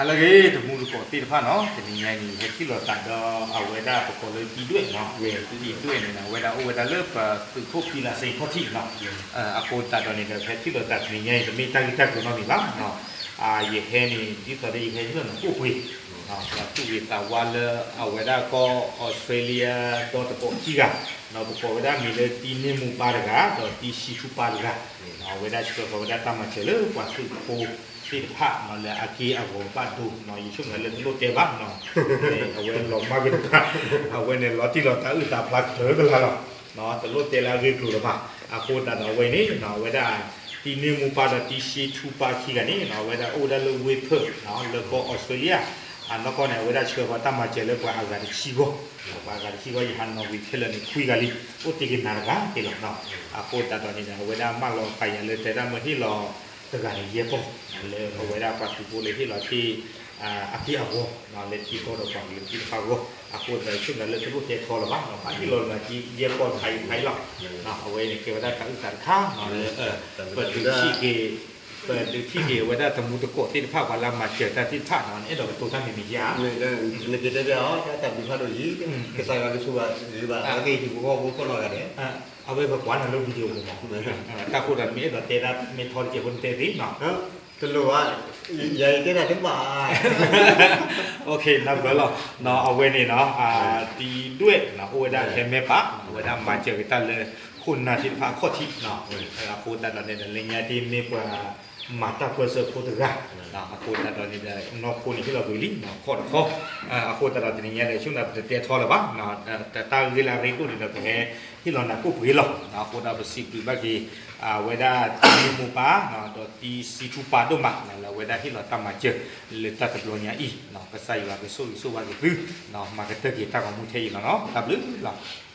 ဟါလၢအဂ့ၤ တမူတကိးသ့ၣ်တဖၣ်နီၤ, တနံၤညါအံၤ ဟဲထံၣ်လိာ်သးဒီးအဝဲဒၣ်ပကိးလၢတံဒွဲၣ်နီၤ, တံဒွဲၣ်န့ၣ် အဝဲဒၣ်အိၣ်ဝဲဒၣ်လၢပသုးခိၣ်ဖံလးစ့ခီၣ်ထံးနီၤ, အဃိသတးဒီးန့ၣ်ဒီး ဟဲထံၣ်လိာ်သးတနံၤညါအံၤ တမ့ၢ်တၢ်ဂ့ၢ်တၢ်ကျိၤနီတမံၤဘၣ်နီၤ, ယဟဲန့ၣ် ဒ်သိးဒီးယဟဲထံၣ်လိာ်နၤကိၣ်ပှ့ၤ ဒီးသူၣ်ဂ့ၤသးဝါလၢအဝဲဒၣ်ကီၢ်အီစထြ့လယါဒီတကိးခံဂၤ, ဒီးပကိးဝဲဒၣ်မံၤလၢတံန့ၢ်မူပၢ်တဂၤ ဒီးတံဆံထူပၢ်တဂၤ, အဝဲဒၣ်ဆှၢဃီၤဝဲဒၣ်တၢ်မၤစၢၤလၢပှၤသုးဖိသ့ၣ်တဖၣ်နီၤ လၢအက့ၢ်အဂီၤဘၣ်ဒိနီၤ, ယဆိကမိၣ်လၢတလိၣ်တဲဘၣ်နီၤ, အဝဲလီၤမၢ်က့ၤတပၤ, အဝဲန့ၣ်လီၤတံၢ်လီၤသးအုၣ်သးဖျါကတၢၢ်ကလာ်လီၤ, တလိၣ်တဲလၢအဂ့ၢ်အကျိၤလၢၤဘၣ်, အဃိသတးဒီးအဝဲန့ၣ်နီၤ အဝဲဒၣ် တံန့ၢ်မူပၢ်ဒီးတံဆံထူပၢ်ခံဂၤန့ၣ်နီၤ အဝဲဒၣ်အိၣ်ဝဲဒၣ်လၢဝ့ၢ်ဖၢၣ်နီၤ လၢကီၢ်အီစထြ့လယါ, အနီၢ်ကီၢ်န့ၣ် အဝဲဒၣ်ဆှၢဃီၤတၢ်မၤစၢၤလၢပှၤအဂၤတဆံဂီၢ်, ပှၤအဂၤတဆံဂီၢ် ယဟးနီၤဝံၤခဲလၢာ်န့ၣ် ခွံဂၤလံ, အိၣ်တ့ၢ်က့ၤနၤတဂၤက့ၤလီၤ, အဃိသတးဒီးန့ၣ်ဒီး အဝဲဒၣ်မၢလီၤဃာ်ယၤလၢတဲဒၣ်မ့ၢ်ဟ့ၣ်လီၤတဂၤန့ၣ် ယဲၢ်ပီၢ်, လၢအဝဲဒၣ်ပှၤသုးဖိလၢဟ့ၣ်လီၤတ့ၢ် အက့ၢ်အဂီၤ လၢထံကီၢ်ဒီးပှၤကလုာ်သ့ၣ်တဖၣ်အဂီၢ်, အဃိသတးဆိကမိၣ်လၢတလိၣ်တဲထီလၢၤဘၣ်နီၤ, ဘၣ်ဟ့ၣ်လီၤနၤက့ၤယဲၢ်ပီၢ်တခါအံၤတခါအံၤလီၤ, အဝဲန့ၣ်ကဲဝဲဒၣ်တၢ်အုၣ်သးတခါနီၤလၢ ပဒုးထံၣ်က့ၤ ပဒုးထံၣ်က့ၤအဝဲဒၣ်တမူတကိးသ့ၣ်တဖၣ် ပှၤလၢအမၤစၢၤတၢ်သ့ၣ်တဖၣ်နီၤ, နအဲၣ်ဒိးကတိၤတၢ်မံၤမံၤဧါ, နကတဲဘၣ်အီၤ တၢ်ဘျုးဖးဒိၣ်အံၤ ကစၢ်ယွၤကဆိၣ်ဂ့ၤဘၣ် အဂ့ၢ်ဟံၣ်ဖိဃီဖိကိးနီၢ်ဂၤဒဲး, အဝဲပကွၢ်နၤလၢ video ပူၤမး, တၢ်ဃိဒီးမ့ၢ်အဲၣ်ဒိးတဲဒၣ်မ့ၢ်ထီတကဲးဖိနတဲသ့နီၤ တလိၣ်ဘၣ်, ယၤယတဲတၢ်တဘၣ်, နၢ်ပၢၢ်လီၤ, အဝဲန့ၣ်နီၤ တံဒွဲၣ်နီၤ အိၣ်ဝဲဒၣ်ဖဲမဲပာ် အဝဲဒၣ်မၤစၢၤက့ၤတၢ်လၢခိၣ်နၢ်သ့ၣ်တဖၣ်အခီၣ်ထံးနီၤ, အဃိသတးဒီးန့ၣ်ဒီး လၢညါတ့ၢ်မ့ၢ်ပှၤမၤတၢ်ပၢၢ်ဆၢဖိတဂၤ, အဃိသတးဒီးန့ၣ်ဒီး နီၢ်ခိန့ၣ်ဟ့ၣ်လီၤကွံာ်လံ ခီၣ်တခီ, အဃိသတးဒီးတနံၤညါဒီး ဆိကမိၣ်တတဲထီလၢၤဘၣ်, တၢ်ဂ့ၢ်လၢအရ့ဒိၣ်န့ၣ်ဒီး ပဟဲဟ့ၣ်လီၤနၤကိၣ်ပှ့ၤလီၤ, အဃိဒီးပစံးဘျုးဘၣ်က့ၤ အဝဲဒၣ်တံန့ၢ်မူပၢ် ဒီးတံဆံထူပၢ်ဒိၣ်မး လၢအဝဲဒၣ်ဟ့ၣ်လီၤတၢ်မၤစၢၤ လၢတၢ်တဘျီညါအံၤ, ကစၢ်ယွၤကဆိၣ်ဂ့ၤဆိၣ်ဝါက့ၤသု, မၤကတၢၢ်က့ၤတၢ်ဂီၤမူထဲအံၤလီၤနီၤ, တၢ်ဘျုးလီၤ.